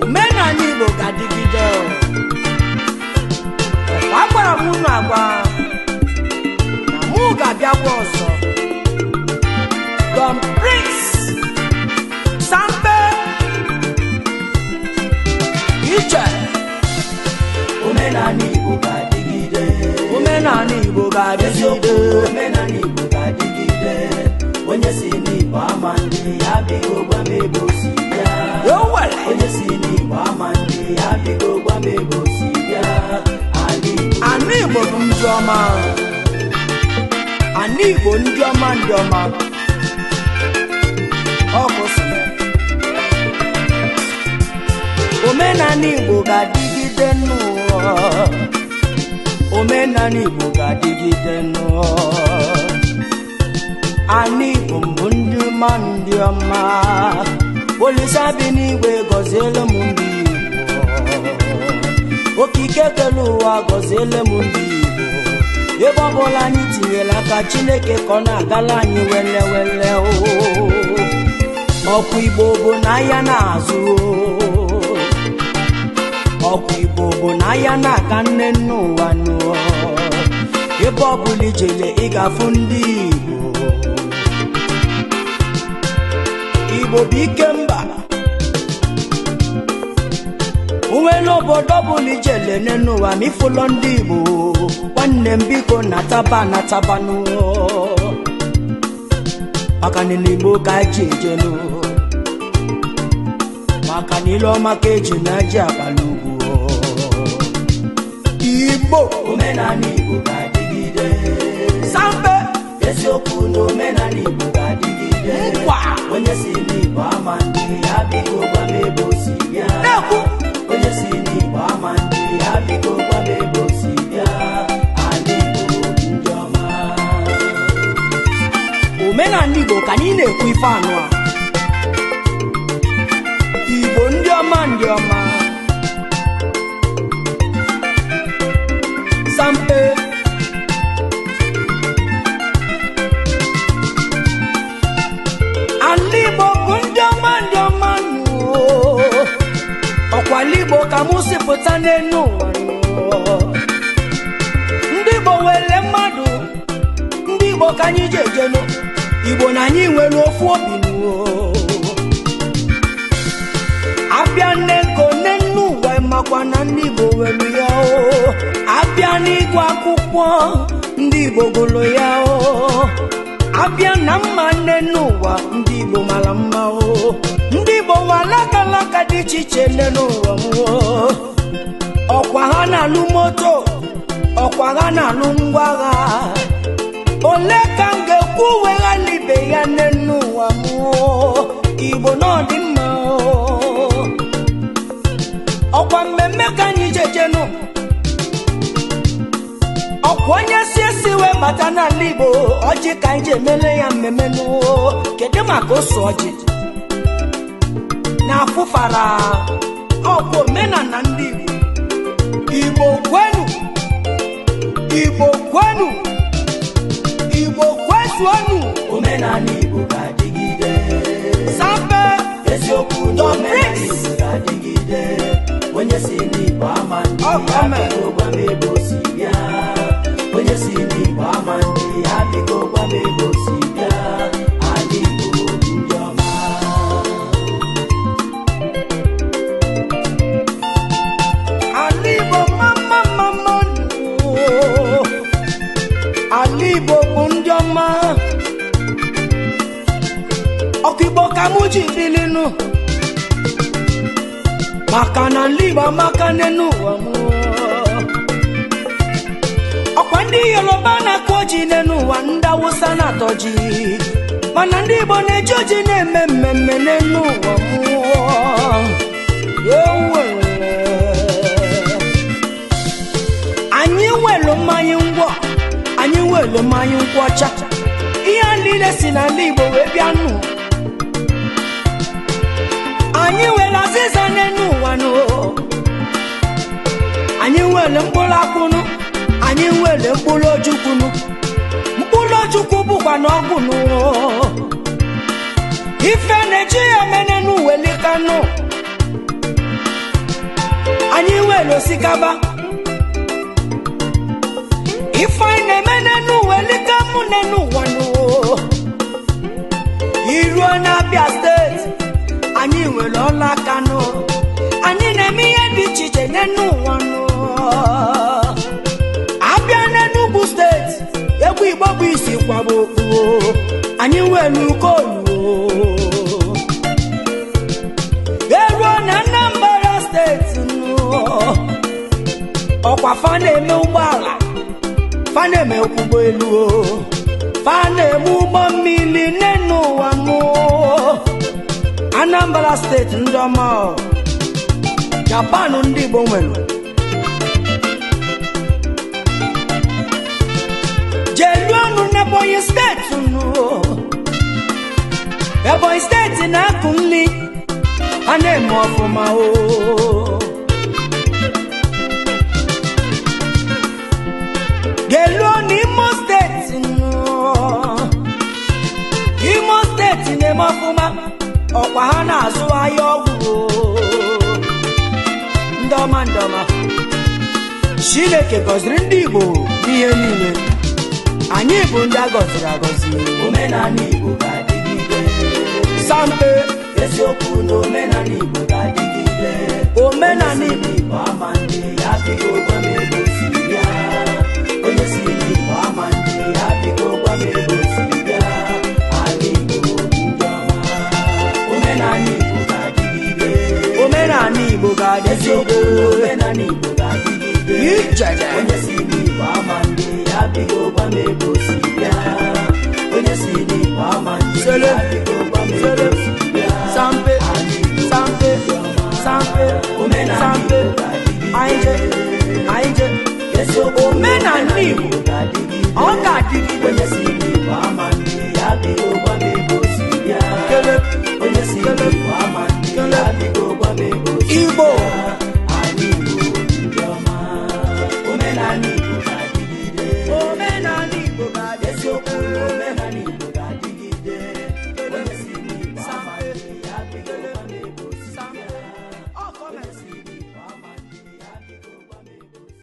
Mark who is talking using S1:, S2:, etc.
S1: Omenala Igbo ga-adịgide. Ọkwa gwara m unu agwa na mụ ga-abịakwa ọzọ. Don Prince Sampe Ije.
S2: Omenala Igbo ga-adịgide.
S1: Omenala Igbo ga-adịgide.
S2: Omenala Igbo ga-adịgide. Onye si n'Igbo ama ndị ya biko gwa m ebe o si bịa. Onye si n'Igbo ama ndị ya biko gwa m ebe o si bịa.
S1: Ala Igbo bụ ndị ọma. Ala Igbo ndị ọma ndị ọma. Ọ kwụsịrị. Omenala Igbo ga-adịgide n'ụwa. Omenala Igbo ga-adịgide n'ụwa. Ala Igbo bụ ndị ọma ndị ọma. Olisa bi n'igwe gọziele m ndị Igbo. Okike kere ụwa gọziele m ndị Igbo. Ebe ọbụla anyị tinyere aka Chineke ka ọ na-agala anyị wele wele o. Ọkwa Igbo bụ na ya na-azụ. Ọkwa Igbo bụ na ya na-aga nne n'ụwa nụọ. Ebe ọbụla ijele ị ga-afụ ndị Igbo. Igbo bụ ike mba. Onwere obodo ọbụla ijele n'ụwa ma ịfụlọ ndị Igbo. Nwanne m biko nataba nataba nụọ. Maka na Igbo ka eji ejenụ. Maka na ile ọma ka eji na ji abalị ugwu. Igbo
S2: omenala Igbo ga-adịgide.
S1: Sampe
S2: eziokwu na omenala Igbo ga-adịgide.
S1: Nkwa
S2: onye si n'Igbo ama ndị ya biko gwa m ebe o si bịa.
S1: Na-ekwu
S2: onye si n'Igbo ama ndị ya biko gwa m ebe o si bịa. Ala Igbo ndị ọma.
S1: Omenala Igbo ka anyị na-ekwu ife anụ a. Igbo ndị ọma ndị ọma. Sampe Ala Igbo bụ ndị ọma ndị ọma nụ. Ọkwa ala Igbo ka mụ si pụta n'elu ụwa nụ. Ndị Igbo were mmadụ, ndị Igbo ka anyị ji ejenụ. Igbo na anyị nwere ofu obi nụ. Abịa n'ego n'enu ụwa makwa na ndị Igbo were ya o. Abịa n'ịgụ akwụkwọ ndị Igbo gụrụ ya o. Abịa na mma n'enu ụwa ndị Igbo mara mma o. Ndị Igbo nwere akalaka dị iche iche n'enu ụwa m o. Ọkwa ha na-alụ moto, ọkwa ha na-alụ ngwa agha. Ole ka m ga-ekwu weghala ibe ya n'enu ụwa m o. Igbo na ọ dị mma o. Ọkwa mmemme ka anyị jejenụ. Ọkwa onye si esi wee bata n'ala Igbo ọjị ka anyị ji emele ya mmemme nụ. Kedu maka ose ọjị na afụfara? Ọkwa omenala ndị Igbo. Igbo kwenu, Igbo kwenu, Igbo kwezuonu.
S2: Omenala Igbo ga-adịgide.
S1: Sampe
S2: eziokwu na omenala Igbo ga-adịgide. Onye si n'Igbo ama ndị ya biko gwa m ebe o si bịa. Onye si n'Igbo ama ndị ya biko gwa m ebe o si bịa. Ala Igbo ndị ọma.
S1: Ala Igbo mama mama nụ. Ala Igbo bụ ndị ọma. Ọkụ Igbo ka mụ ji bilinu. Maka na ala Igbo amaka n'enu ụwa m. Ọkwa ndị Yoruba na-akụ ji n'enu ụwa, ndị Awụsa na-atọ ji. Mana ndị Igbo na-eji oji na-eme mmemme n'enu ụwa m. Anyị nwere mmanya ngwọ, anyị nwere mmanya nkwụ ọcha. Ihe niile si n'ala Igbo wee bịa nụ. Anyị nwere azịza n'enu ụwa nụ. Anyị nwere mkpụrụ akwụnụ, anyị nwere mkpụrụ ojukwunụ. Mkpụrụ ojukwu bụkwa na ọgwụ nụ. Ife na-eji ya mene n'uwelikanụ. Anyị nwere osikapa. Ife anyị na-eme n'uwelika mụ n'ụwa nụ. Iruo n'Abia steeti, anyị nwere ọla aka nụ. Anyị na-eme ihe dị iche iche n'ụwa nụ. Abịa n'Enugu steeti, egwu Igbo bụ isi kwaba okpu. Anyị nwere ukolu. Eruo na Anambra steeti nụ, ọkwa fa na-eme ụgbọala, fa na-eme ụgbọelu, fa na-eme ụgbọ mmiri n'ụwa mụ. Anambra steeti ndị ọma, Japan ndị Igbo nwere. Jeluonu n'Ebonyi steeti nụ. Ebonyi steeti na-akụ nri, a na-eme ọfụma o. Geluo n'Imo steeti nụ. Imo steeti na-eme ọfụma, ọkwa ha na-azụ ahịa ọgwụ o. Ndọma ndọma, Chineke gọziri ndị Igbo n'ihe niile. Anyị bụ ndị a gọziri agọzi.
S2: Omenala Igbo ga-adịgide.
S1: Sampe.
S2: Eziokwu na omenala Igbo ga-adịgide.
S1: Omenala
S2: Igbo ama ndị ya biko gwa m ebe o si bịa. Onye si n'Igbo ama ndị ya biko gwa m ebe o si bịa. Ala Igbo ndị ọma. Omenala Igbo ga-adịgide.
S1: Omenala Igbo ga-adịgide.
S2: Eziokwu na omenala Igbo ga-adịgide.
S1: Ijede.
S2: Onye si n'Igbo ama ndị ya biko gwa m ebe o si bịa. Onye si n'Igbo ama ndị ya biko gwa m ebe o si bịa.
S1: Sampe, sampe, sampe, sampe. Anyị je, anyị je. Omenala Igbo ọ ga-adịgide.
S2: Onye si n'Igbo ama ndị ya biko gwa m ebe